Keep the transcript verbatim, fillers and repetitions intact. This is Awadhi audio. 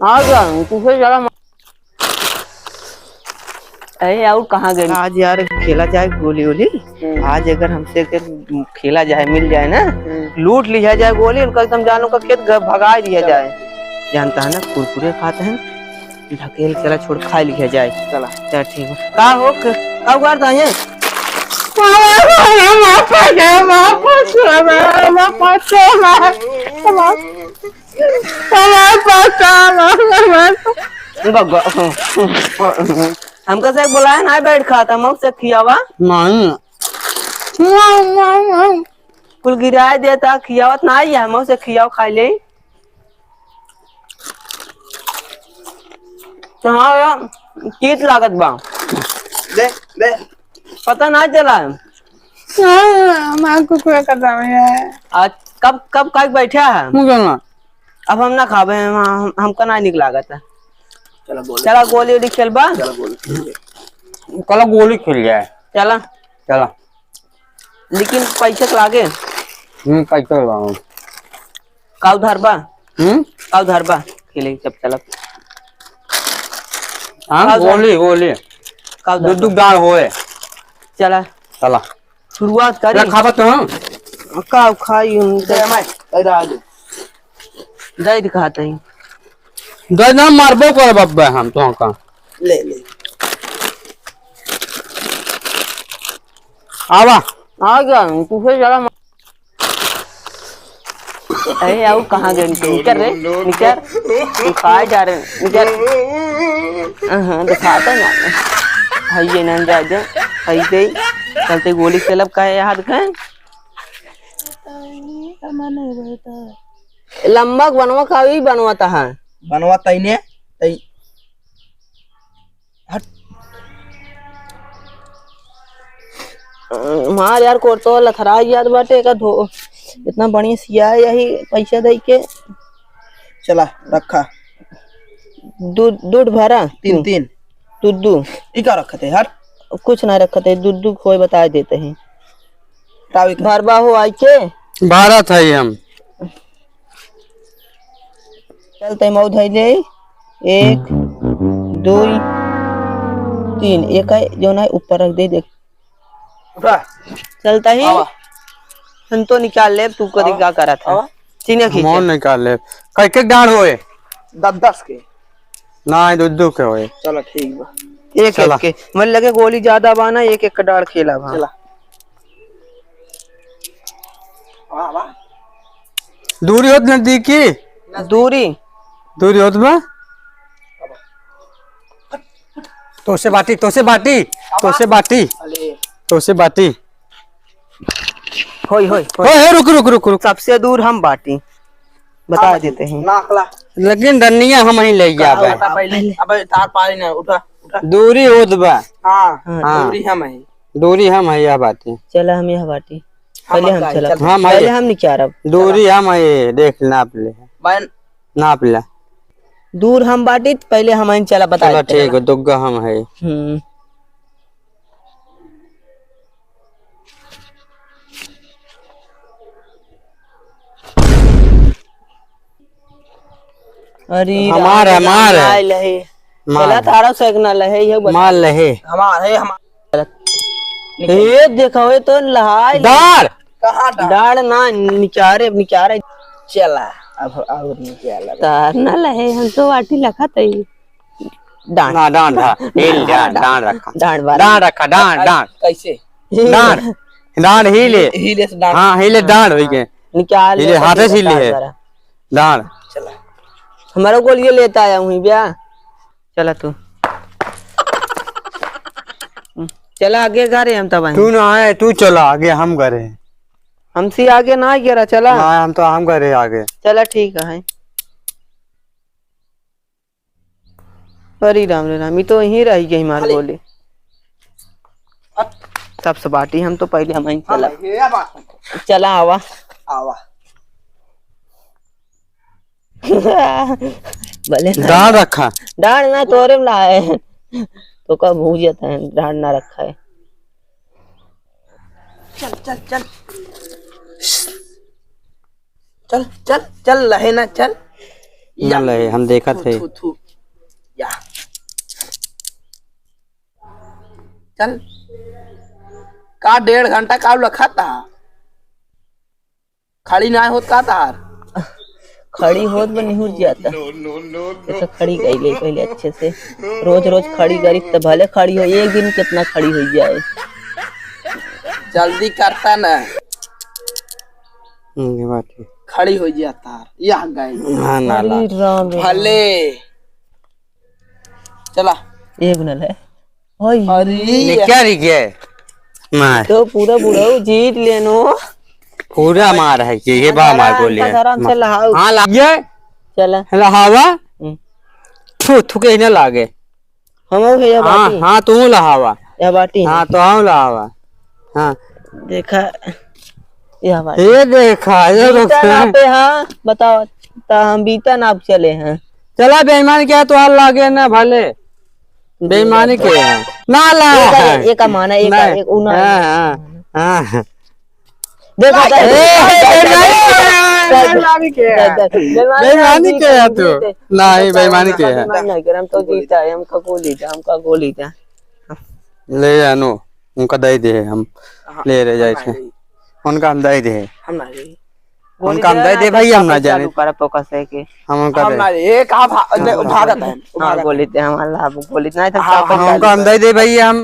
आ गया, तू फिर ज्यादा मा- अरे, और कहाँ गए? आज यार खेला जाए गोली वोली। हम्म। आज अगर हमसे अगर खेला जाए, मिल जाए ना, हम्म। लूट लिया जाए गोली, उनका एकदम जानो का खेत घर भगा दिया चलो। जाए। जानता है ना, कुरकुरे खाते हैं, ढकेल के चला छोड़, खा लिया जाए। चला। चल ठीक है। का हो, क-, का उगार दा है? बग्गा। हमका से बोलाए ना, बैठ खाता, मौत से खियावा। नहीं। कुल गिराए देता, खियावत ना आई है, मौत से खियाव, खा ले। तो हाँ, यार, तीत लागत बा। दे, दे। पता ना चला। हाँ, माँ कुकुर का दाम है। आज कब, कब का बैठा है? मुझे ना। अब हम ना खाबे, हम, हम, हमका ना निक लागत है। चला गोली। चला गोली उली खेलबा। चला गोली खेल ले। चला गोली खेल जाए। चला। चला। लेकिन पैसा के लागे। हम्म, पैसा लाओ। का उधार बा? हम्म? का उधार बा? खेले जब चलब। हाँ, का उधार? गोली, गोली। का उधार दू, दू बा? दाल होए। चला। चला। शुरुआत करी। ले खाबा तो हम। का खाई हम? दे, मैं, इधर आ जा। दे दिखाते हैं। दे ना, मारबो करब अब्बे हम तो का। ले, ले। आवा। आ गया, तू फिर ज्यादा मा- अरे, आओ, कहाँ गए? निकल रे, निकल। तू खाए जा रहे, निकल। हाँ, दिखाता ना। हाय, ये ना जा दे। हाय दे। चलते गोली खेलब का है, हाथ का है? लंबा बनवा का भी बनवाता है। बनवा तईने, तई। हट। अ, मार यार, कोरतो लथरा याद बाटे का धो, इतना बढ़िया सिया है यही पैसा दे के। चला, रखा। दू, दू भरा? तीन, तीन। दू, दू। ई का रखत है, हट। कुछ ना रखत है, दू, दू खोए बता देते हैं। तावी का? भरबा हो आई के? भारत है हम। चल, तै मऊ धई ले। एक, दुई, तीन। एक है, जौन है, ऊपर रख दे, देख। उठा। चलता ही। आवा। हम तो निकाल लेब, तू कदी आवा। का करत है? आवा। चीनी खींचे। मौन निकाल लेब। कै के डाढ़ होए? दस दस के। ना, दू दू के होए। चलो, ठीक बा। एक चला। एक के। मन लगे गोली ज्यादा बा ना, एक एक के डाढ़ खेला बा। चला। वाह, वाह। दूरी होत नजदीकी? दूरी? दूरी होत बा? तोसे बाटी, तोसे बाटी, तोसे बाटी, अले। तोसे बाटी। होई, होई, होई। होई, होई, रुक, रुक, रुक, रुक। सबसे दूर हम बाटी। बता हाँ, देते हैं। नाखला। लेकिन डंडिया हम ही ले जाबे। उठा पहले। अबे तार पारी ना, उठा, उठा। दूरी होत बा। हाँ, हाँ। दूरी हम ही। दूरी हम है, यह बाटी। चला, हम यह बाटी। हम पहले हम का है, चला। चल। हम पहले है। हम निचारब। दूरी चला। हम है, देख, नाप ले। बहन। नाप ले। दूर हम बाटी, पहले हम आइन चला, बता चला, देते ठीक चला। है, दुग्गा हम है। हम्म। अरे हमार राम, है, हमार है। ना लहे। मार। चला, तारा से एक ना लहे, ये बता। मार लहे। हमार है, हमार। ए, देखो, ये तो लहाई। डार। कहाँ डार? डार ना, निचारे, निचारे। चला, अब और निचार लगा। तार ना लहे, हम तो वाटी लखा तई। डांड। ना, डांड, हाँ। हिल, डांड, डांड रखा। डांड बारा। डांड रखा, डांड, डांड। कैसे? डांड। डांड हिले। हिले से डांड। हाँ, हिले डांड होई के। निकाल हिले, ले, हाथे से हिले। डांड बारा। डांड। चला। हमारा गोलियां लेता आया हूँ, ब्या। चला तू। चला आगे घरे हम तब आए। तू ना आए, तू चला आगे, हम घरे। हमसे आगे ना आए, चला। ना, हम तो हम घरे आगे। चला ठीक है। अरे राम रे राम, ई तो यहीं रह गई हमार अरे। गोली। हट। तब से बाटी हम तो पहले हम ही चला। हाँ, ये बात है। चला आवा। आवा। भले ना। डांड रखा। डांड ना तोरे में लाए। तो का भूजत है, डांड ना रखा है। चल, चल, चल। चल, चल, चल, लहे ना, चल। या। ना ले, हम देखत थू, है। थू, थू। या। चल। का डेढ़ घंटा का लखा था? खड़ी ना होत का तार? खड़ी होत बा, निहुर जाता। देखा, खड़ी कइले पहले अच्छे से। रोज रोज खड़ी करी त भले खड़ी हो, एक दिन कितना खड़ी हो जाए। जल्दी करता ना। हम्म, ये बात है। खड़ी हो जाता। यह गई। हाँ, ना ला। अरे राम रे राम। भले। चला। एक न ले। ओए। अरे। ये क्या रह गया है? मार। तो पूरा बुढ़ऊ जीत लेनो। पूरा मार है कि ये बा मार आराम गोली से, है। आराम से लहाओ। हाँ, ला-, ये चला। लहावा। हम्म। थू, थू के ही ना लागे। हम हो गया हाँ, बाटी। हाँ, तू लहावा। या बाटी है। हाँ, तो हम लहावा। हाँ। देखा, या बाटी। ये देखा, ये बीता रुक। नापे, हाँ, बताओ, त हम बीता नाप चले हैं। चला, बेईमान क्या तोहार लागे ना भले। बेईमानी के है? ना ला। एक, एक माना, एक, नहीं। एक, उ ना। हाँ, हाँ, हाँ। देखो, ए, देखो, ए, देखो, नहीं, देखो, नहीं, बेईमानी के है। देख, देख, देख, बेईमानी के है तू। जीते। नहीं, बेईमानी के है। बेईमानी नहीं करे, हम तो जीता है, हमका गोली दे, हमका गोली दे। ले जानो, उनका दे दे, हम हाँ, ले रह जाए हम थे। नहीं। उनका हम दे दे। हम नहीं। उनका हम दे दे भाई, हम ना जाने। चालू करा फोकस है कि हम उनका हम दे। ना, ये कहाँ भा-, दे, हाँ, भागत है, हाँ, भागत है। गोली दे, हम अल्लाह, गोली नहीं तो हाँ, क्या हाँ, पता उनका हम दे दे भाई, हम